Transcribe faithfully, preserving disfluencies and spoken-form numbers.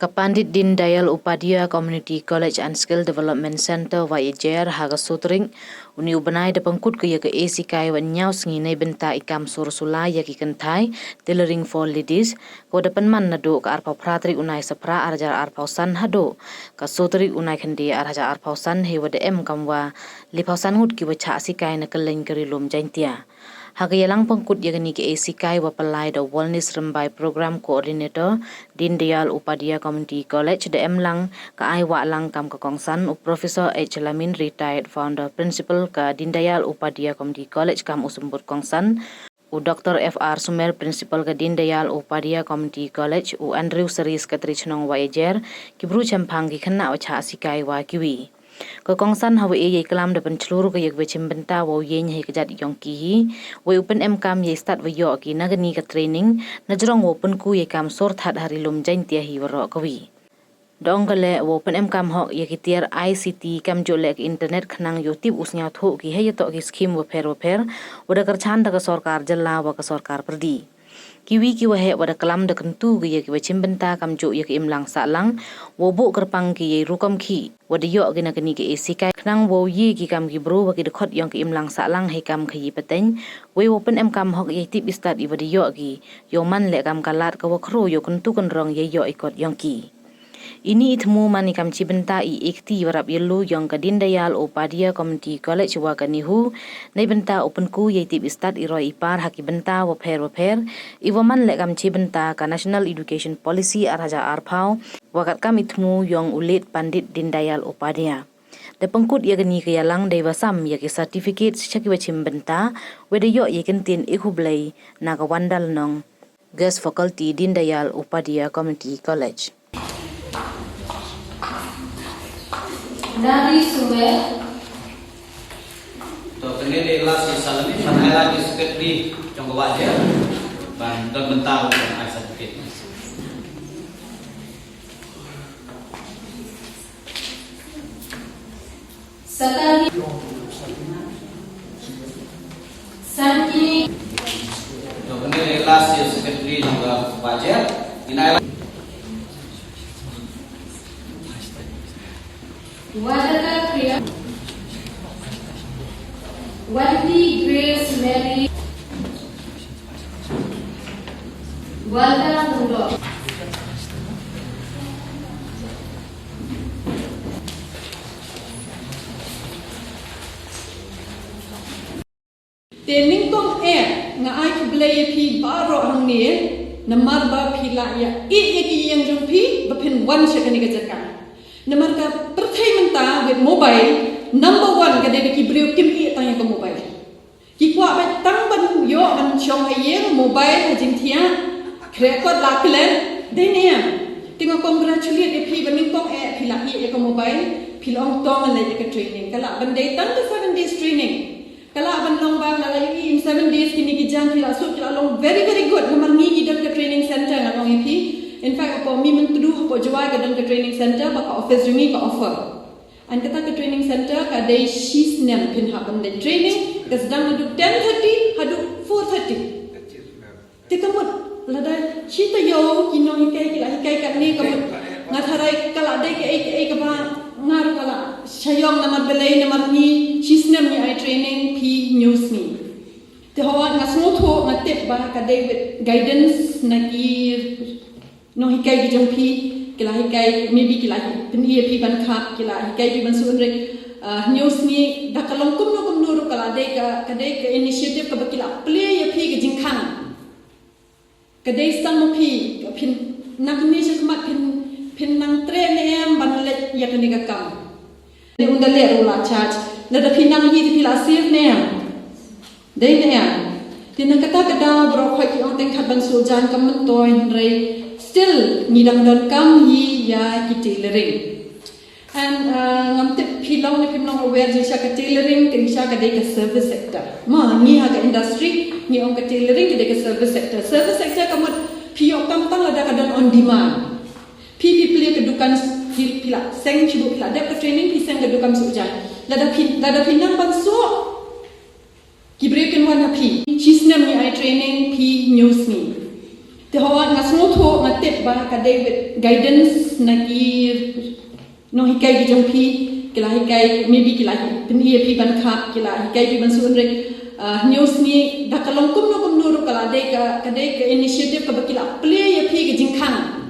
Ka Pandit Deen Dayal Upadhyaya Community College and Skill Development Centre, Wahiajer, ha ka sutrik une u bnai da pynkut ka ïa ka esikai wat hynñiew sngi na bynta i kam sur sula ïa ki kynthai, tailoring for ladies, ka wa da pynman naduh ka arphew phra tarik u nai sa phra ar hajar arphew san haduh ka sutrik u nai khynde ar hajar arphew san, hei wa da em kam wa liphew san ngut ki wa chah sikai na kylleng ka ri lum Jaintia. Ha ka ïalang pynkut ïa kane ka esikai wa pynlai da Wellness Rymbai Program Coordinator, Deen Dayal Upadhyaya Community College, da em lang ka ai wah lang kam ka kongsan u Professor H Lamin, Retired Founder Principal ka Deen Dayal Upadhyaya Community College kam u symbud kongsan, u Doctor F R Sumer, Principal ka Deen Dayal Upadhyaya Community College, u Andrew Seri, Secretary Chnong Wahiajer, ki bru chemphang, ki khynnah wa chah sikai wa kiwi. Ka kongsan ha wa e ïa i klam da pynchlur ka ïa ka wa chim bynta wa u ïeng ha i ka jait yong ki hi, wa u pynemkam ïa i stad wa ïoh ki na kane ka training, na jrong wa u pynku ïa i kam sur thad ha ri lum Jaintia hi waroh kawi. Da ong ka leh wa u pynemkam hok ïa ki tiar I C T, kam juh leh ka internet, khnang ïa u tip u sngewthuh ki ha ïa toh ki skim wa pher wa pher wa da kyrchan da ka sorkar jylla wa ka sorkar pyrdi. Kiwi ki wa heh wa da klam da kyntu ki ïa ki wa chim bynta, kam juh ïa ka imlang sahlang, wa u buh kyrpang ki ïa i rukom khih wa da ïoh ki na kane ka esikai, khnang wa u ïa ki kam ki bru wa ki dkhot yong ka imlang sahlang hei kam ka ïa pateng, wei wa u pynemkam hok ïa i tip i stad i wa da ïoh ki, ïa u man leh kam ka lad ka wa khru ïa u kyntu kynrong ïa i ïoh i kot yong ki. Ini i thmu man i kam chim bynta i ekti wa rap ïa lu yong ka Deen Dayal Upadhyaya Community College wa ka NEHU, na bynta u pynku ïa i tip i stad i roi i par ha ki bynta wa pher wa pher, i wa man leh kam chim bynta ka National Education Policy ar hajar arphew, wa kat kam i thmu yong u late Pandit Deen Dayal Upadhyaya. Da pynkut ïa kane ka ïalang dei wa sam ïa ki certificate sha ki wa chim bynta, wa da ïoh ïa ki ktien i khublei na ka Wandal Nong, Guest Faculty, Deen Dayal Upadhyaya Community College. Nari Sumer. To kane dei last year salary, ban ai lad ïa secretary jong ka Wahiajer, ban don bynta ban ai certificate. Satari. Sanki. To kane dei last year secretary jong ka Wahiajer. Ina Wadaka Kriya. Wanti Grace Mary. Walda Murdoch. Te nyngkong eh nga ai khublei ïa phi baroh hangne, namar ba phi la ïa ïeh ïa ki ïing jong phi ba phin wan sha kane ka jaka. Namar ka pyrthei mynta with mobile, number one ka dei ba ki briew kim ïeh tang ïa ka mobile. Ki kwah beit tang ban ïoh ban shong ha ïing, mobile ha jingthiah, khreh kot la klet, dei ne em. Te nga congratulate ïa phi ba nyngkong eh phi la ïeh ïa ka mobile, phi la ong to ngan leit ïa ka training. Ka lah ban dei tang ka seven days training. Ka lah ban long ba nga la ïohi in seven days kine ki jan phi la suk ki la long very, very good. Namar ngi ngi don ka training center, ngan ong ïa phi. In fact, hapoh Mihmyntdu, hapoh Jowai ka don ka training center, ba ka office jong ngi ka offer. And kata ka training center ka dei shi snem phin hap ban dei training, ka sdang naduh ten thirty haduh four thirty. Te ka mut lada shi taïew ki nonghikai ki la hikai katne, ka mut nga tharai ka la dei kaei kaei kaba nga ruh ka la shaniah namar balei, namar ngi shi snem ngi ai training phi hynñiew sngi. Te hawat nga sngewthuh, nga tip ba ka dei with guidance na ki nonghikai ki jong phi, ki la hikai, maybe ki la pyni ïa phi ban khap, ki la hikai phi ban sngewrit, ah, hynñiew sngi, da ka long kumno kumno ruh ka la dei ka, ka dei ka initiative kaba ki la plie ïa phi ka jingkhang. Ka dei stang ma phi, ka phin, na kane sha khmat phin, phin nang treh ne em ban leit ïa kane ka kam. Ne unda leh ruh la charge, lada phi nang hi te phi la save ne em. Dei ne em. Te na kata ka daw baroh khoit ki ong teng khat ban shu jan kam myntoi, hynrei still ngi dang don kam hi ïa ki tailoring. And, uh, ngam tip phi long ne phim long aware jingshisha ka tailoring, ka jingshisha ka dei ka service sector. Ma ngi ha ka industry ngi ong ka tailoring ka dei ka service sector. Service sector ka mut phi ïoh kam tang lada ka don on demand. Phi, phi plie ka dukan, phi, phi la seng, phi buh, phi la dep ka training, phi seng ka dukan shu jan. Lada phi, lada phi nang ban shu, ki briew kin wan ha phi. Shi snem ngi ai training, phi hynñiew sngi. Te hooid nga sngewthuh, nga tip ba ka David guidance na ki nonghikai ki jong phi, ki la hikai, maybe ki la pyni ïa phi ban khap, ki la hikai phi ban sngewrit. Uh, hynñiew sngi da ka long kumno kumno ruh ka la dei ka, ka dei ka initiative kaba ki la plie ïa phi ka jingkhang.